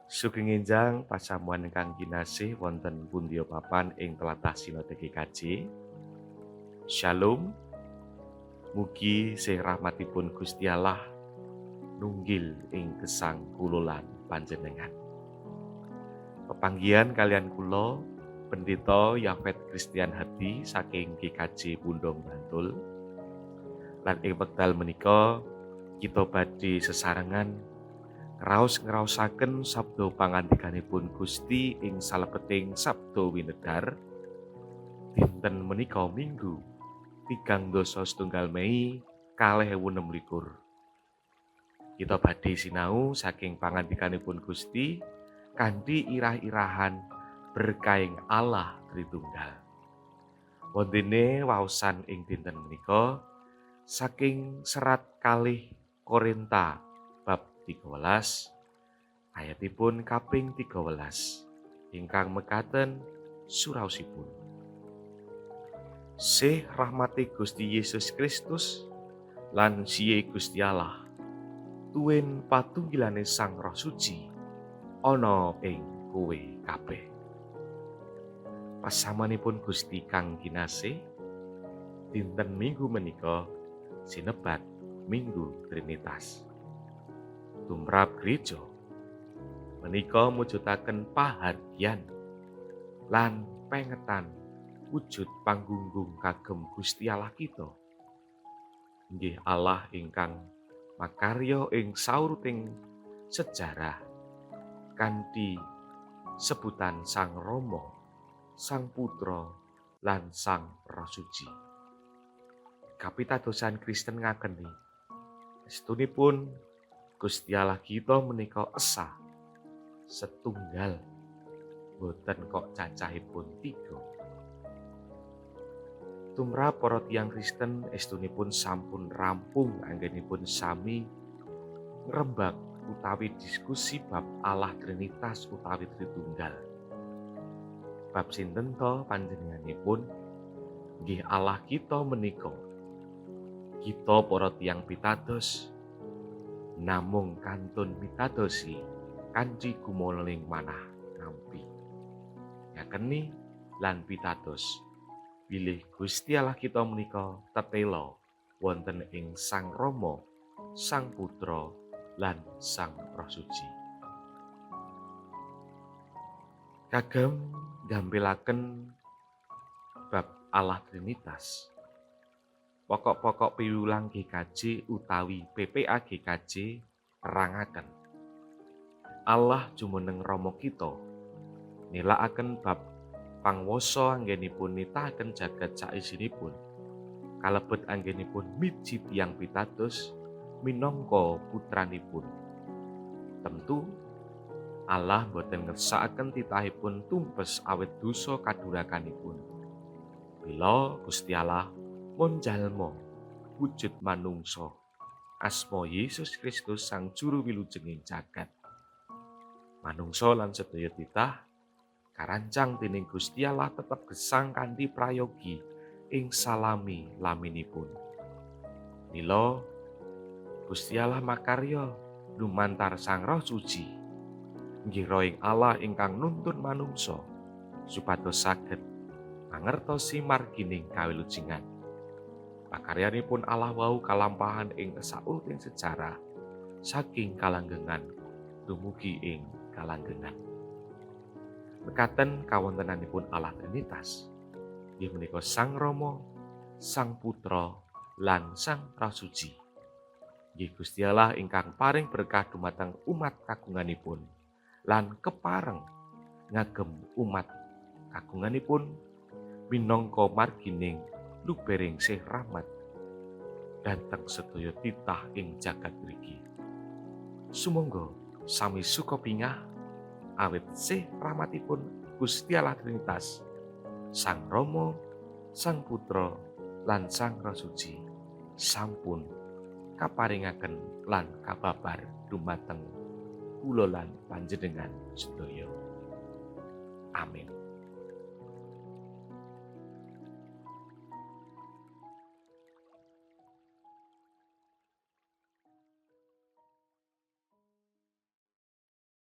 Sugeng enjang pasamuan ingkang kinasih wonten pundi papan ing tlatah Sinode GKJ. Shalom. Mugi sih rahmatipun Gusti Allah nunggil ing gesang kula lan panjenengan. Pepanggihan kalian kula Pendeta Yafet Christian Hadi saking GKJ Pundong Bantul. Lan ing wekdal menika kita badhe sesarengan ngraos-ngraosaken sabda pangandikanipun Gusti ing salebeting Sabda Winedhar. Dinten menika Minggu 31 Mei 2026. Kita badhe sinau saking pangandikanipun Gusti kanthi irah-irahan berkaing Allah Tritunggal. Wontene waosan ing dinten menika saking serat kalih Korinta bab 13 ayatipun kaping 13 ingkang mekaten suraosipun. Sih rahmati Gusti Yesus Kristus lan siye Gusti Allah tuwin patunggilane Sang Roh Suci ana ing kowe kabeh. Pasamanipun Gusti kang kinasih, dinten Minggu menika sinebat Minggu Trinitas. Tumrap gereja menika mujudaken pahargyan lan pengetan wujud panggunggung kagem Gusti Allah kita. Inggih Allah ingkang makarya ing sauruting sejarah kanthi sebutan Sang Rama, Sang Putra, lan Sang Roh Suci. Kapitadosan Kristen ngakeni estunipun Gusti Allah kita menika esa, setunggal, boten kok cacahipun tiga. Tumrap para tiyang Kristen estunipun sampun rampung anggenipun sami ngrembak utawi diskusi bab Allah Trinitas utawi Tritunggal. Bab sinten to panjenenganipun? Nggih Allah kita menika. Kita para tiyang pitados namung kantun mitadosi kanthi gumoleng manah nampi. Yakeni lan pitados bilih Gusti Allah kita menika tetela wonten ing Sang Rama, Sang Putra, lan Sang Roh Suci. Kagem gampilaken bab Allah Trinitas. Pokok-pokok piwulang GKJ utawi PPA GKJ nerangaken. Allah jumeneng Rama kita nilakaken bab pangwasa anggenipun nitahaken jagat saisinipun. Kalebet anggenipun miji tiyang pitados minangka putranipun. Tentu Allah boten ngersakaken titahipun tumpes awit dosa kadurakanipun. Mila Gusti Allah munjalma wujud manungsa asma Yesus Kristus Sang Juru Wilujenging jagat. Manungsa lan sedaya titah karancang dening Gusti Allah tetep gesang kanthi prayogi ing salami laminipun. Mila Gusti Allah makarya lumantar Sang Roh Suci, inggih Rohing Allah ingkang nuntun manungsa supados saged mangertosi margining kawilujengan. Pakaryanipun Allah wau kalampahan ing sauruting sejarah saking kalanggengan dumugi ing kalanggengan. Mekaten kawontenanipun Allah Trinitas, inggih menika Sang Rama, Sang Putra, lan Sang Roh Suci. Inggih Gusti Allah ingkang paring berkah dumateng umat kagunganipun lan kepareng ngagem umat kagunganipun minangka margining lubering sih rahmat dhateng sedaya titah ing jagat mriki. Sumangga sami suka bingah awit sih rahmatipun Gusti Allah Trinitas, Sang Rama, Sang Putra, lan Sang Roh Suci sampun kaparingaken lan kababar dumateng kula lan panjenengan sedaya. Amin.